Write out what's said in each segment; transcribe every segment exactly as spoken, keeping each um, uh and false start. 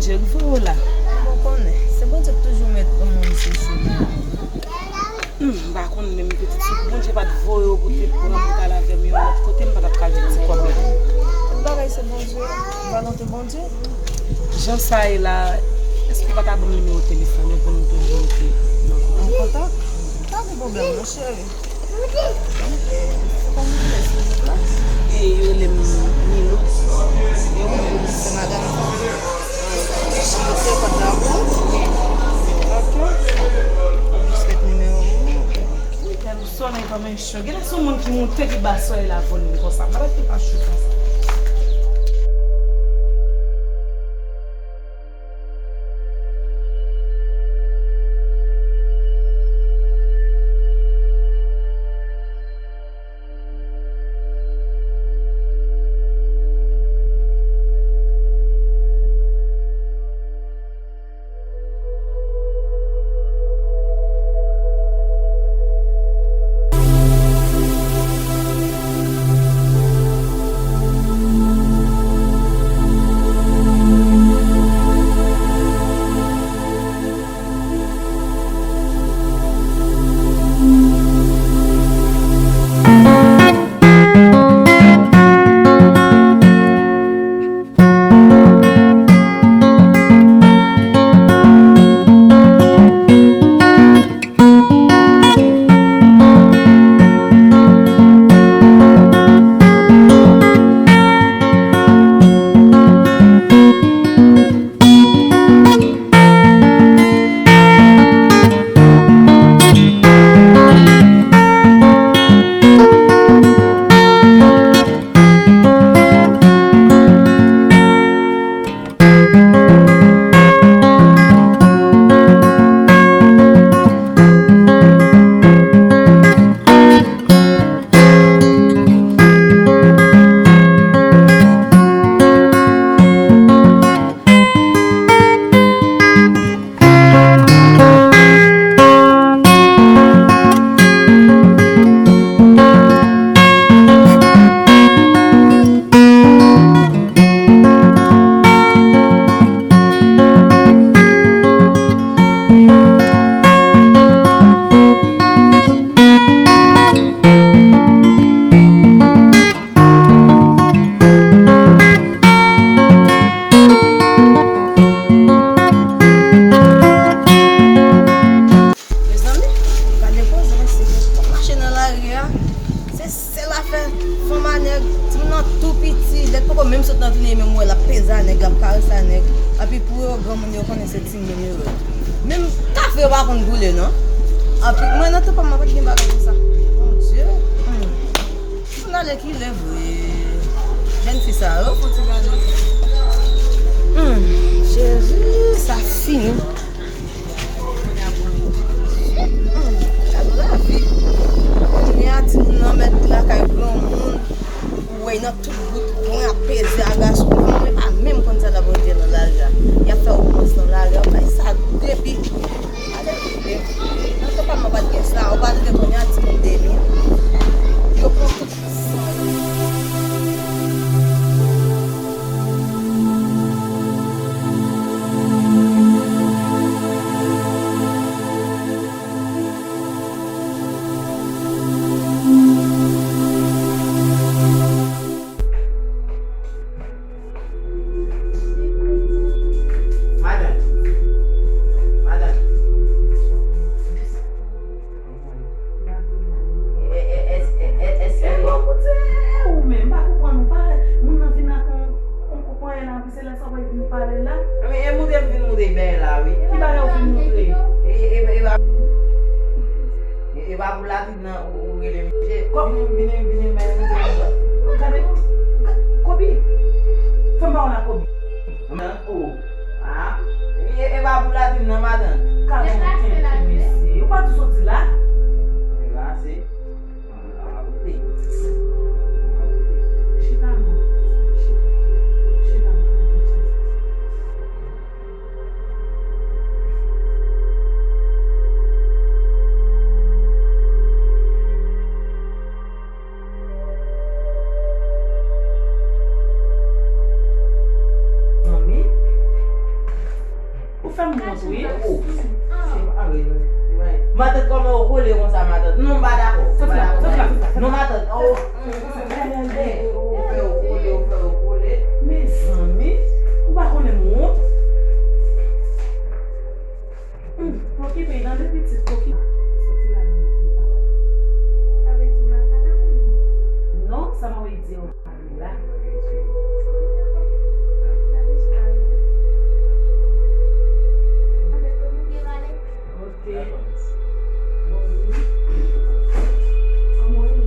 Bondye k voye w la. Ou konnen, se Bondye k toujou met yon moun sou chemen. Hmm, m pa konn menm pitit, si Bondye pa t voye w pou te pran bout al avè m yon lòt kote, m pa t ap ka jwenn ti kòb la. Tout bagay se Bondye, volonte Bondye. Jan sa ye la, èske w pa ta ban m nimewo telefòn ou pou nou toujou rete nan kontak? An kontak? Pa gen pwoblèm non, cheri. Kòman w rele sou group la? E, yo rele m Milo. E ou menm? Se madanm sa? Mete kòd la pou ou? Ok. Ou jis met nimewo pou mwen? Tèl ou sòlèy pa men cho. Genlè se yon moun ki moute pi ba sòlèy la volim konsa. Malad ki pa cho konsa. Mezanmi, gade koze mesye. W ap mache nan lari a, se sèl afè fanm a nèg, timoun nan tou piti, lè l poko menm sot nan vini, menm w wè l ap peze a nèg, l ap karese a nèg, epi pou yo granmoun yo konnen se timoun yo ye. Menm kafe yo pa konn boule non. Epi mwen nan tan pa m pa t gen bagay konsa. Mon Dieu. Hmm. Moun ale kilè vre. Jèn fi sa yo fon ti gade. Hmm, Jezi, sa fini. Hmm, gade lavi. Kounye a timoun nan mèt lakay granmoun. Ou wè nan tout bout kwen ap peze a gason. Fanm mwen pa menm konn sa l ap rete nan lari a. Y ap fè romans nan lari a, bay sa depi. Ale, nan tan pa m pa t gen sa, ou pa t gen kounye a timoun demi. Yo pran tout san yo. Madanm. Madanm. E, e, e, e, e, èske... E bon, koute, e ou menm, m pa konprann ou, pa moun nan vin ak yon, yon kou konyen la, epi se lè sa w vin pale la. Wi, e moute m vin moute bèy la, wi. Ki bagay ou vin moute? E, e, e, e, e pa pou latrip nan ou, ou rele misye. Vini, vini, vini, men moute m. Gade, Kobi, fè m pa wè la, Kobi. Nan ou. Ah, e, e pa pou latrip nan, madanm. Gade yon kenkenn mesye. Ou pa tou soti la? Deplase. Chita non. Chita. Chita non. Zanmi, Matant, kòman ou kole konsa, matant? Non, m pa dakò. Soti la, soti la, soti la. Non, matant. Oh, ou fè ou kole, ou fè ou kole. Mezanmi, ou pa konnen m wont? Hmm, Poki peyi nan de pitit, Poki. Soti la, non, non, non. Sa vle di m pa ka la, wi. Non, sa m anvi di w. La. Ok. Bon, wi. Kòman w ye?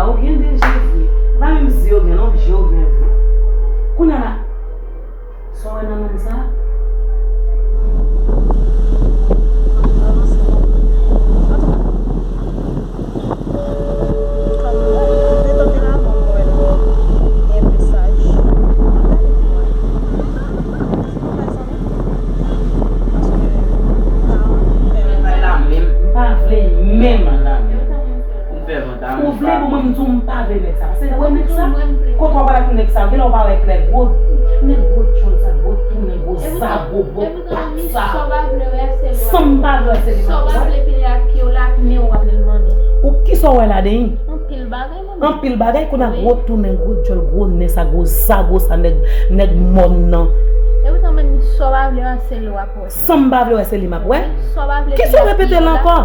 Ou gen de je vre. E pa menm zye ou gen non, je ou gen vre. Kounye a la, sa w wè nan nonm sa? M pa vle menm. Ou vle pou mwen m di w m pa vle nèg sa. Paske wè nèg sa, kote w ap pale ak nèg sa, genlè w pa wè klè, gwo nèg, gwo djòl sa, gwo tounen, gwo zago, gwo pat sa. San m pa vle wè se li m ap wè. Ou kisa w wè ladan l? Anpil bagay, kounye a gwo tounen, gwo djòl, gwo nen sa, gwo zago sa, nèg, nèg mòn nan. San m pa vle wè se li m ap wè. Kisa w repete l ankò?